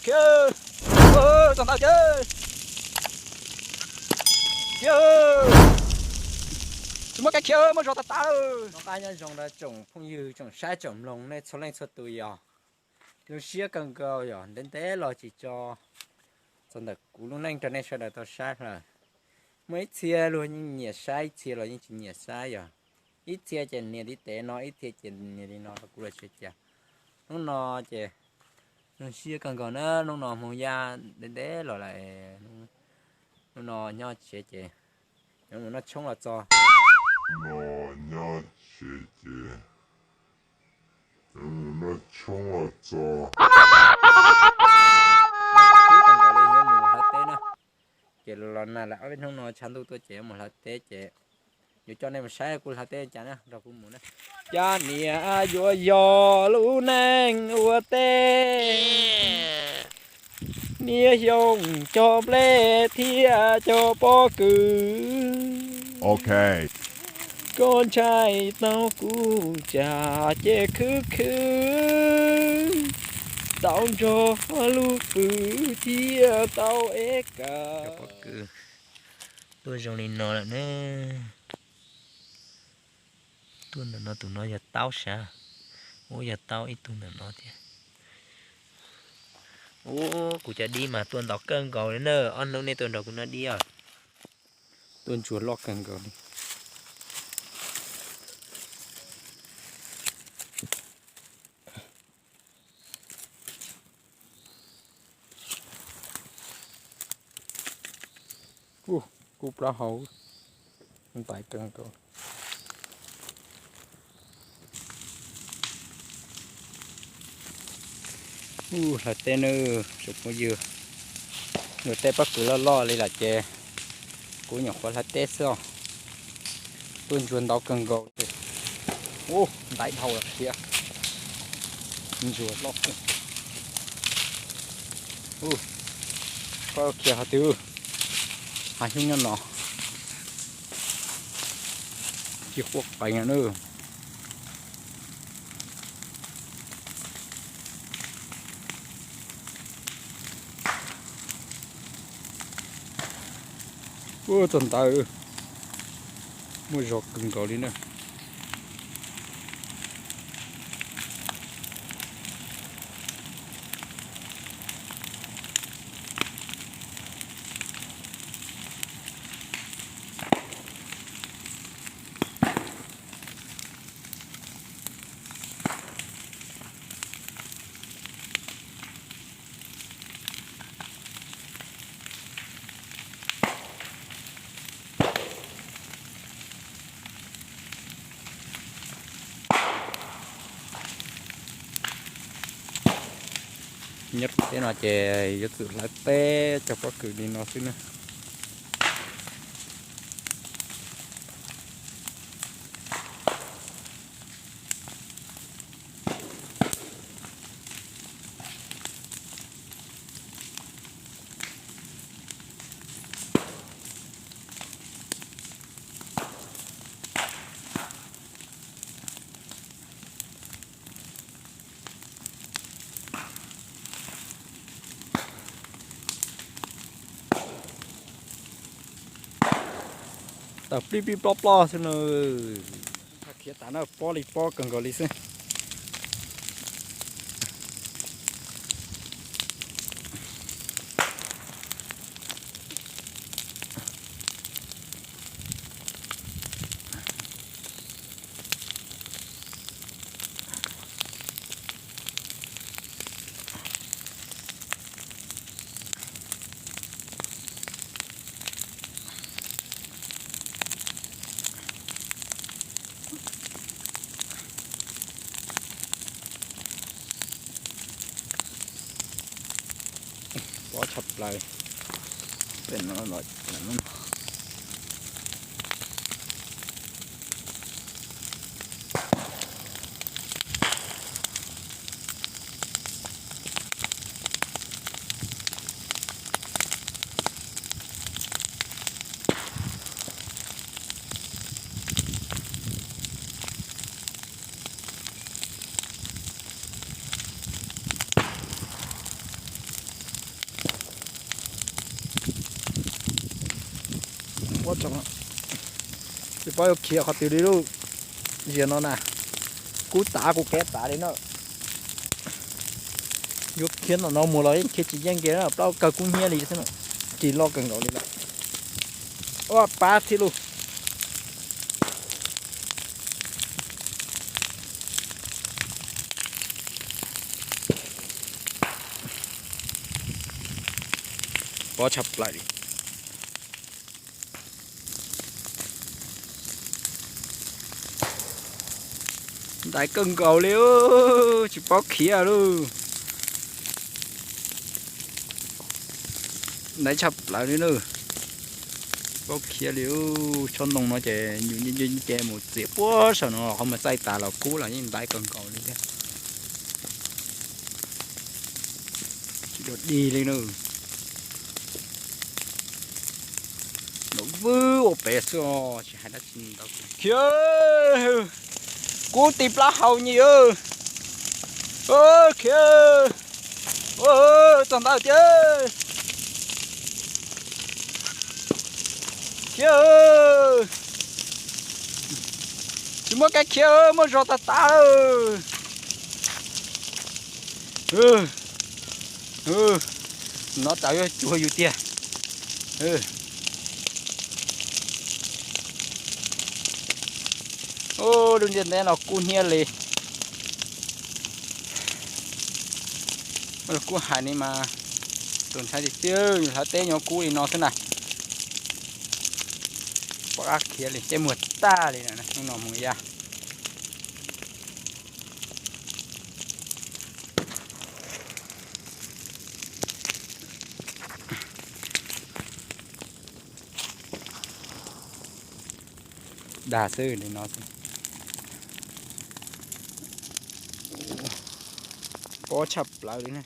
Khiav, txog ntawd ces khiav, tsis muaj kev khiav, muab zog tag tas lawm. Noj qab nyob zoo rau tsoom phooj ywg tsoom saib tsoom mloog nej txhua leej txhua tus yog zoo siab kawg nkaus yog ntev ntev los tsis tso txog ntawm kuv lub neej rau nej sawv daws tau saib lawm. Muaj ib txhia luag yeej nyiam saib, ib txhia los yeej tsis nyiam saib yog. Ib txhia ces nias li tes no, ib txhia ces nias li no rau kuv los tsis ua cas. Hnub no ces zoo siab kawg nkaus na, hnub no hmoo yaj ntev ntev los lawm. Hnub no nyob tsev ces yuav mus noj tshoob los txog. Nyob tsev ces yuav mus noj tshoob los txog. Hlawv teb na. Ces los nag lawm ob peb hnub no tshav ntuj tuaj ces yuav mus hlawv teb ces yuav coj nej mus saib kuv hlawv teb cas na, nrog kuv mus na. Cov niam yuav yog lub neej ua teb, niaj xyoo cog nplej thiab cog pob kws. Koj ntshai tau kuv cas ces khwv khwv, tau nrog lub fwj thiab tau ev kav. Tuaj zoo li no lawm ne. Tuaj ntawm no tus no yog taub sav. Ub, yog taub ib tug ntawm no thiab. Ub, kuv cov dib mas tuaj ntau kawg nkaus li na, ob hnub nej tuaj nrog kuv noj dib os. Tuaj ntsuag loj kawg nkaus li. Ub, kub plaub hau ntais kawg nkaus. Ub, hlawv teb nawb tsoom phooj ywg. Hlawv teb pob kws loj loj li lawm ces kuv nyuam qhuav hlawv teb xwb os. Tuaj ntsuag ntau kawg nkaus li. Ub, ntais dhau lawm thiab. Ntsuag loj kawg. Ub, koj khiav qhov twg? Hav xyoob nyob no. Tsis quaj qees na. Ua txog ntawd muaj zog kawg nkaus li na. Nyob rau teb no ces yuav tsum hlawv teb cog pob kws li no xwb na. Tawm plib plib plob plob xwb na. Khiav tas na, pob li pob kawg nkaus li xwb. Pob tshaj plaws. Tsis paub yuav khiav qhov twg li lauj. Ziag no na, kub tav kuv kev tav li na. Yuav khiav tom no mus los yeej khiav tsis yeej kiag na, plaub kawg kub hnyiab li xwb na. Ris loj kawg nkaus li lawm. Ua pab thiab lauj. Pob tshaj plaws li. Ntaiv kawg nkaus li, tsis paub khiav lauj. Ntaiv tshaj plaws li na. Tsis paub khiav li, tsob ntoo no ces yus nce mus txiav puag saum no qhov muag txaij tas los kub los yeej ntaiv kawg nkaus li thiab. Tsis dua dig li na. Nov vwb ua pem xwb os, tsis hais dab tsi ntau. Khiav, kub ti plab hau nyi. Khiav, txog ntawd tiag. Khiav, tsis muaj kev khiav, muaj zog tag tag lawm. Nov tau yuav cuag yus tiag. Lub ntiaj teb no kub hnyiab li. Kub hais li mas, tus ntxhais tiag tiag, hlawv teb nyob kub li no xwb na. Pom qab khiav li, tej muag tag li no mus ya. Dag xwb li no xwb. Pob tshaj plaws li na.